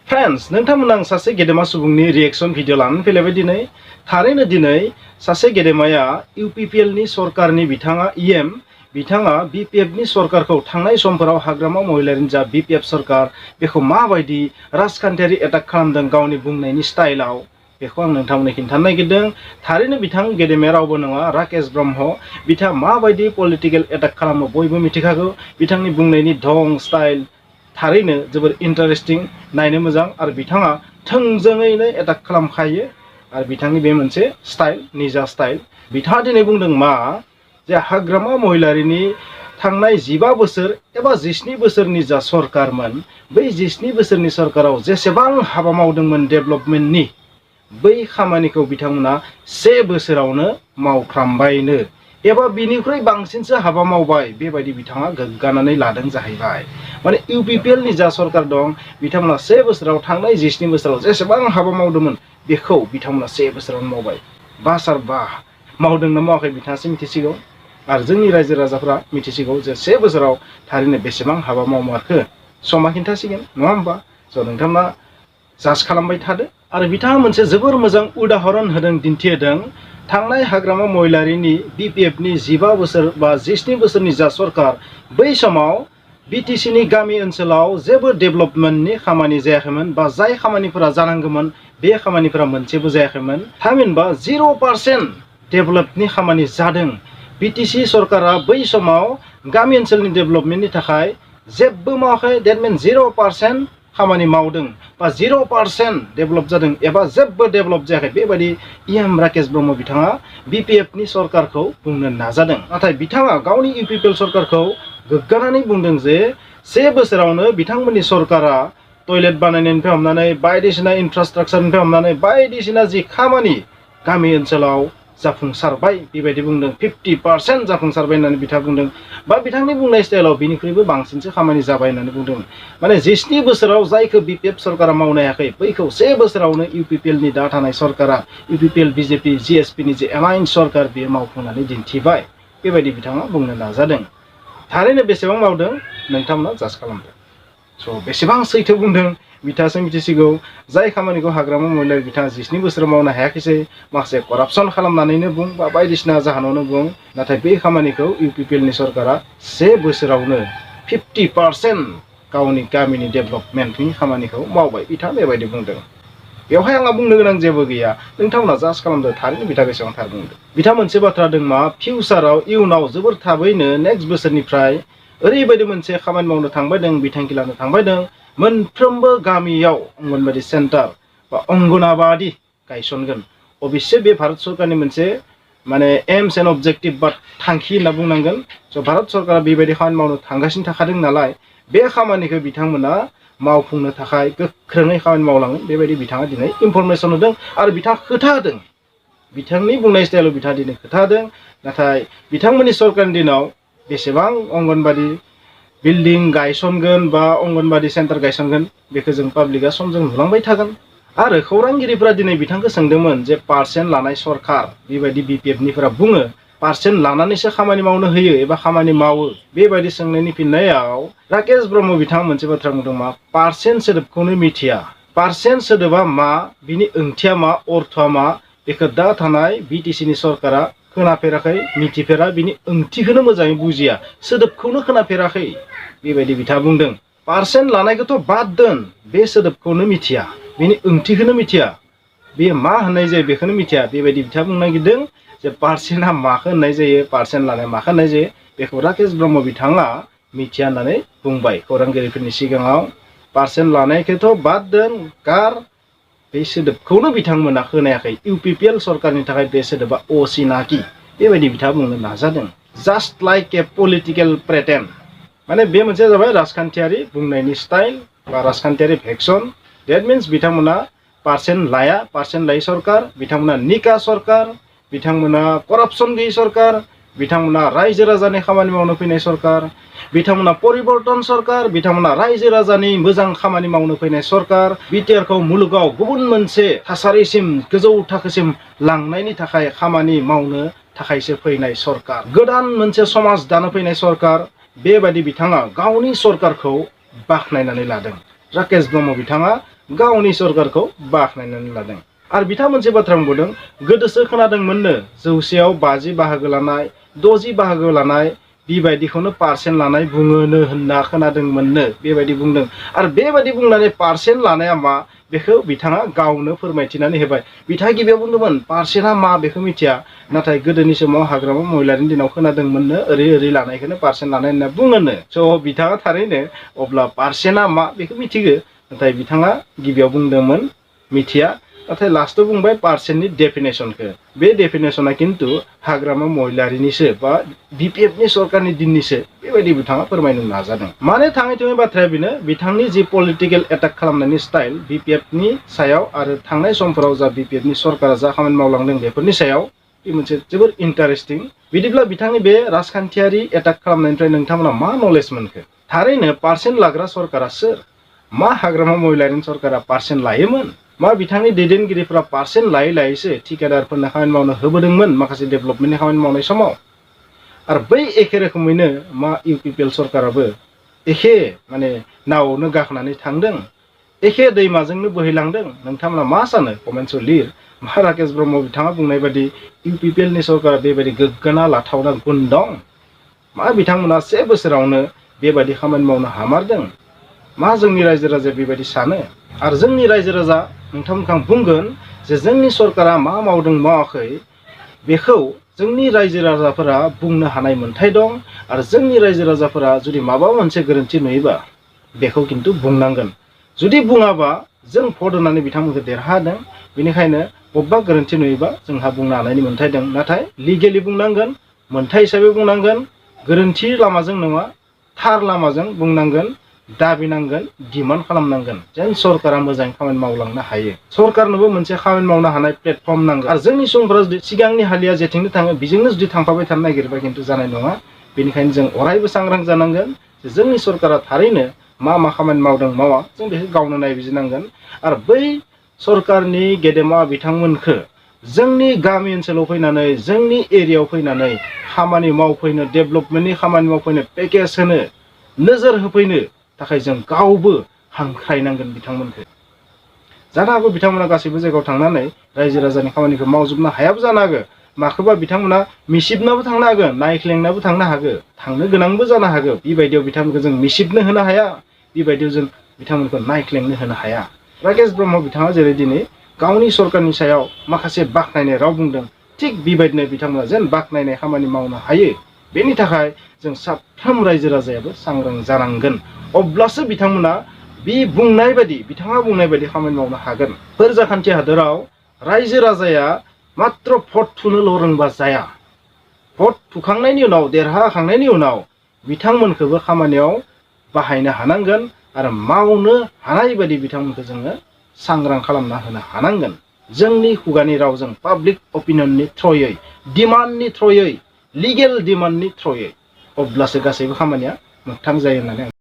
Friends नोंथांमोना सासे गेदेमा सुबुंनि रिएक्शन भिडिअ लानानै फैलायबाय दिनै थारैनो दिनै सासे गेदेमाया UPPL नि सरकारनि बिथाङा EM बिथाङा BPF नि सरकारखौ थांनाय समफोराव हाग्रामा महिलारिनि जा BPF सरकार बेखौ माबायदि राजखान्थियारि एटाक खालामदों गावनि बुंनायनि स्टाइलाव बेखौ आं नोंथांमोननो खिन्थानो नागिरदों। थारैनो बिथां गेदेमाया रावबो नङा राकेश ब्रह्म बिथाङा माबायदि पलिटिकल एटाक खालामो बयबो मिथिखागौ। बिथांनि बुंनायनि धं स्टाइल थारैनो जोबोर इन्टारेस्टिं नायनो मोजां आरो बिथाङा थोंजोङैनो एटाक खालामखायो आरो बिथांनि बे मोनसे स्टाइल निजा स्टाइल। बिथाङा दिनै बुंदों मा जे हाग्रामा महिलारिनि थांनाय 15 बोसोर एबा 17 बोसोरनि जा सरकारमोन बै 17 बोसोरनि सरकाराव जेसेबां हाबा मावदोंमोन डेभेलपमेन्टनि बै खामानिखौ बिथांमोना 1 बोसोरावनो मावफ्रामबायनो एबा बिनिख्रुइ बांसिनसो हाबा मावबाय बेबायदि बिथाङा गोग्गानानै लादों जाहैबाय। माने UPPL नि जा सरकार दं बिथांमोना 1 बोसोराव थांनाय 17 बोसोराव जेसेबां हाबा मावदोंमोन बेखौ बिथांमोना 1 बोसोरावनो मावबाय। बासार बा मावदोंना मावाखै बिथाङासो मिथिसिगौ आरो जोंनि रायजो राजाफ्रा मिथिसिगौ जे 1 बोसोराव थारैनो बेसेबां हाबा मावमारखो समा खिन्थासिगोन नङा होमबा। स' नोंथांमोना जाज खालामबाय थादो आरो बिथाङा मोनसे जोबोर मोजां उदाहरन होदों दिन्थिहोदों। थांनाय हाग्रामा महिलारिनि BPF नि 15 बोसोर बा 17 बोसोरनि जा सरकार बै समाव BTC नि गामि ओनसोलाव जेबो डेभेलपमेन्टनि खामानि जायाखैमोन बा जाय खामानिफोरा जानांगौमोन बे खामानिफोरा मोनसेबो जायाखैमोन। थामहिनबा 0% डेभेलपनि खामानि जादों। BTC सरकारा बै समाव गामि ओनसोलनि डेभेलपमेन्टनि थाखाय जेबो मावाखै। डेट मिन्स 0% खामानि मावदों बा 0% डेभेलप जादों एबा जेबो डेभेलप जायाखै बेबायदि EM राकेश ब्रह्म बिथाङा BPF नि सरकारखौ बुंनो नाजादों। नाथाय बिथाङा गावनि UPPL सरकारखौ गोग्गानानै बुंदों जे 1 बोसोरावनो बिथांमोननि सरकारा टयलेट बानायनायनिफ्राय हमनानै बायदिसिना इनफ्रास्ट्राक्चारनिफ्राय हमनानै बायदिसिना जि खामानि गामि ओनसोलाव जाफुंसारबाय बेबायदि बुंदों। 50% जाफुंसारबाय होननानै बिथाङा बुंदों बा बिथांनि बुंनाय स्टाइलाव बिनिख्रुइबो बांसिनसो खामानि जाबाय होननानै बुंदों। माने 17 बोसोराव जायखौ BPF सरकारा मावनो हायाखै बैखौ 1 बोसोरावनो UPPL नि दा थानाय सरकारा UPPL BJP GSP नि जे एलायन्स सरकार बेयो मावफुंनानै दिन्थिबाय बेबायदि बिथाङा बुंनो नाजादों। थारैनो बेसेबां मावदों नोंथांमोना जाज खालामदों। स' बेसेबां सैथो बुंदों बिथाङासो मिथिसिगौ। जाय खामानिखौ हाग्रामा महिलारि बिथाङा 17 बोसोराव मावनो हायाखैसै माखासे करापसन खालामनानैनो बुं बा बायदिसिना जाहोनावनो बुं नाथाय बे खामानिखौ UPPL नि सरकारा 1 बोसोरावनो 50% गावनि गामिनि डेभेलपमेन्टनि खामानिखौ मावबाय बिथाङा बेबायदि बुंदों। बेवहाय आंहा बुंनो गोनां जेबो गैया नोंथांमोना जाज खालामदों थारैनो बिथाङा बेसेबां थार बुंदों। बिथाङा मोनसे बाथ्रा दं मा फिउचाराव इयुनाव जोबोर थाबैनो नेक्स्ट बोसोरनिफ्राय ओरैबायदि मोनसे खामानि मावनो थांबाय दं बिथांखि लानो थांबाय दं मोनफ्रोमबो गामियाव अंगनबादि सेन्टार बा अंगनाबादि गायसनगोन। अबयसे बे भारत सरकारनि मोनसे माने एम्स एन्ड अबजेक्टिभ बा थांखि होनना बुंनांगोन। स' भारत सरकारा बेबायदि खामानि मावनो थांगासिनो थाखादों नालाय बे खामानिखौ बिथांमोना मावफुंनो थाखाय गोख्रोङै खामानि मावलाङो बेबायदि बिथाङा दिनै इनफरमेसन होदों आरो बिथाङा खोथा होदों। बिथांनि बुंनाय स्टाइलाव बिथाङा दिनै खोथा होदों। नाथाय बिथांमोननि सरकारनि दिनाव बेसेबां अंगनबादि बिल्डिं गायसनगोन बा अंगनबादि सेन्टार गायसनगोन बेखौ जों पाब्लिकआ समजों नुलांबाय थागोन। आरो खौरांगिरिफोरा दिनै बिथांखौ सोंदोंमोन जे पार्सेन्ट लानाय सरकार बेबायदि BPF निफोरा बुङो पार्सेन्ट लानानैसो खामानि मावनो होयो एबा खामानि मावो बेबायदि सोंनायनि फिननायाव राकेश ब्रह्म बिथाङा मोनसे बाथ्रा बुंदों मा पार्सेन्ट सोदोबखौनो मिथिया। पार्सेन्ट सोदोबा मा बिनि ओंथिया मा अर्थआ मा बेखौ दा थानाय BTC नि सरकारा खोनाफेराखै मिथिफेरा बिनि ओंथिखौनो मोजाङै बुजिया सोदोबखौनो खोनाफेराखै बेबायदि बिथाङा बुंदों। पार्सेन्ट लानायखौथ' बाद दोन बे सोदोबखौनो मिथिया बिनि ओंथिखौनो मिथिया बे मा होननाय जायो बेखौनो मिथिया बेबायदि बिथाङा बुंनो नागिरदों जे पार्सेन्टआ माखौ होननाय जायो पार्सेन्ट लानाय माखौ होननाय जायो बेखौ राकेश ब्रह्म बिथाङा मिथिया होननानै बुंबाय खौरांगिरिफोरनि सिगाङाव। पार्सेन्ट लानायखौथ' बाद दोन गार बे सोदोबखौनो बिथांमोना खोनायाखै। UPPL सरकारनि थाखाय बे सोदोबा असिनाखि बेबायदि बिथाङा बुंनो नाजादों। जास्ट लाइक ए पलिटिकेल प्रेटेन्ड माने बे मोनसे जाबाय राजखान्थियारि बुंनायनि स्टाइल बा राजखान्थियारि भेक्सन। डेट मिन्स बिथांमोना पार्सेन्ट लाया पार्सेन्ट लायै सरकार बिथांमोना निका सरकार बिथांमोना करापसन गैयै सरकार बिथांमोना रायजो राजानि खामानि मावनो फैनाय सरकार बिथांमोना परिबर्तन सरकार बिथांमोना रायजो राजानि मोजां खामानि मावनो फैनाय सरकार BTR खौ मुलुगाव गुबुन मोनसे थासारिसिम गोजौ थाखोसिम लांनायनि थाखाय खामानि मावनो थाखायसो फैनाय सरकार गोदान मोनसे समाज दानो फैनाय सरकार बेबायदि बिथाङा गावनि सरकारखौ बाख्नायनानै लादों। राकेश ब्रह्म बिथाङा गावनि सरकारखौ बाख्नायनानै लादों। आरो बिथाङा मोनसे बाथ्रा बुंबावदों, गोदोसो खोनादोंमोननो 100आव 50 बाहागो लानाय, 60 बाहागो लानाय बेबायदिखौनो पारसेन्ट लानाय बुङोनो होनना खोनादोंमोननो बेबायदि बुंदों। आरो बेबायदि बुंनानै पारसेन्ट लानाया मा बेखौ बिथाङा गावनो फोरमायथिनानै होबाय। बिथाङा गिबियाव बुंदोंमोन पारसेन्टआ मा बेखौ मिथिया, नाथाय गोदोनि समाव हाग्रामा महिलारिनि दिनाव खोनादोंमोननो ओरै लानायखौनो पारसेन्ट लानाय होनना बुङोनो। स' बिथाङा थारैनो अब्ला पारसेन्टआ मा बेखौ मिथिगो, नाथाय बिथाङा गिबियाव बुंदोंमोन मिथिया, नाथाय लास्टआव बुंबाय पारसेन्टनि डेफिनेसनखौ। बे डेफिनेसना खिन्थु हाग्रामा महिलारिनिसो बा BPFनि सरकारनि दिननिसो बेबायदि बिथाङा फोरमायनो नाजादों। माने थाङै थुङै बाथ्राया बेनो, बिथांनि जि पलिटिकेल एटाक खालामनायनि स्टाइल BPFनि सायाव आरो थांनाय समफोराव जा BPFनि सरकारा जा खामानि मावलांदों बेफोरनि सायाव बे मोनसे जोबोर इन्टारेस्टिं। बिदिब्ला बिथांनि बे राजखान्थियारि एटाक खालामनायनिफ्राय नोंथांमोना मा नलेज मोनखो? थारैनो पारसेन्ट लाग्रा सरकारा सोर? मा हाग्रामा महिलारिनि सरकारा पारसेन्ट लायोमोन? मा बिथांनि दैदेनगिरिफोरा पारसेन्ट लायैसो ठिकादारफोरनो खामानि मावनो होबोदोंमोन माखासे डेभेलपमेन्टनि खामानि मावनाय समाव? आरो बै एखे रोखोमैनो मा UPPL सरकाराबो एखे माने नावआवनो गाखोनानै थांदों, एखे दैमाजोंनो बोहैलांदों? नोंथांमोना मा सानो कमेन्ट्सआव लिर। मा राकेश ब्रह्म बिथाङा बुंनाय बायदि UPPLनि सरकारा बेबायदि गोग्गाना लाथावना गुन दं? मा बिथांमोना 1 बोसोरावनो बेबायदि खामानि मावनो हामारदों? मा जोंनि रायजो राजाया बेबायदि सानो? आरो जोंनि रायजो राजा नोंथांमोनखौ बुंगोन जे जोंनि सरकारा मा मावदों मावाखै बेखौ जोंनि रायजो राजाफोरा बुंनो हानाय मोन्थाय दं। आरो जोंनि रायजो राजाफोरा जुदि माबा मोनसे गोरोन्थि नुयोबा बेखौ खिन्थु बुंनांगोन। जुदि बुङाबा जों भट होनानै बिथांमोनखौ देरहादों, बेनिखायनो बबेबा गोरोन्थि नुयोबा जोंहा बुंनो हानायनि मोन्थाय दं। नाथाय लिगेलि बुंनांगोन, मोन्थाय हिसाबै बुंनांगोन, गोरोन्थि लामाजों नङा थार लामाजों बुंनांगोन, दाबिनांगोन, डिमान्ड खालामनांगोन जेन सरकारा मोजाङै खामानि मावलांनो हायो। सरकारनोबो मोनसे खामानि मावनो हानाय प्लेटफर्म नांगौ। आरो जोंनि सुबुंफोरा जुदि सिगांनि हालिया जेथिंनो थाङो बेजोंनो जुदि थांफाबाय थानो नागिरबा खिन्थु जानाय नङा। बेनिखायनो जों अरायबो सांग्रां जानांगोन जे जोंनि सरकारा थारैनो मा खामानि मावदों मावा जों बेखौ गावनो नायबिजिरनांगोन। आरो बै सरकारनि गेदेमा बिथांमोनखौ जोंनि गामि ओनसोलाव फैनानै, जोंनि एरियायाव फैनानै खामानि मावफैनो, डेभेलपमेन्टनि खामानि मावफैनो, पेकेज होनो, नोजोर होफैनो थाखाय जों गावबो हांख्रायनांगोन बिथांमोनखौ। जानो हागौ बिथांमोना गासैबो जायगायाव थांनानै रायजो राजानि खामानिखौ मावजोबनो हायाबो जानो हागौ। माखौबा बिथांमोना मिसिबनाबो थांनो हागौ, नायख्लेंनाबो थांनो हागौ, थांनो गोनांबो जानो हागौ। बेबायदियाव बिथांमोनखौ जों मिसिबनो होनो हाया, बेबायदियाव जों बिथांमोनखौ नायख्लेंनो होनो हाया। राकेश ब्रह्म बिथाङा जेरै दिनै गावनि सरकारनि सायाव माखासे बाख्नायनाय राव बुंदों, थिग बेबायदिनो बिथांमोना जेन बाख्नायनाय खामानि मावनो हायो बेनि थाखाय जों साफ्रोम रायजो राजायाबो सांग्रां जानांगोन। अब्लासो बिथांमोना बे बुंनाय बायदि, बिथाङा बुंनाय बायदि खामानि मावनो हागोन। फोरजाखान्थि हादोराव रायजो राजाया मात्र भट थुनोल' रोंबा जाया। भट थुखांनायनि उनाव, देरहाखांनायनि उनाव बिथांमोनखौबो खामानियाव बाहायनो हानांगोन आरो मावनो हानाय बायदि बिथांमोनखौ जोङो सांग्रां खालामना होनो हानांगोन। जोंनि खुगानि रावजों, पाब्लिक अपिनियननि थ्रयै, डिमान्डनि थ्रयै, लिगेल डिमान्डनि थ्रयै, अब्लासो गासैबो खामानिया मोगथां जायो होननानै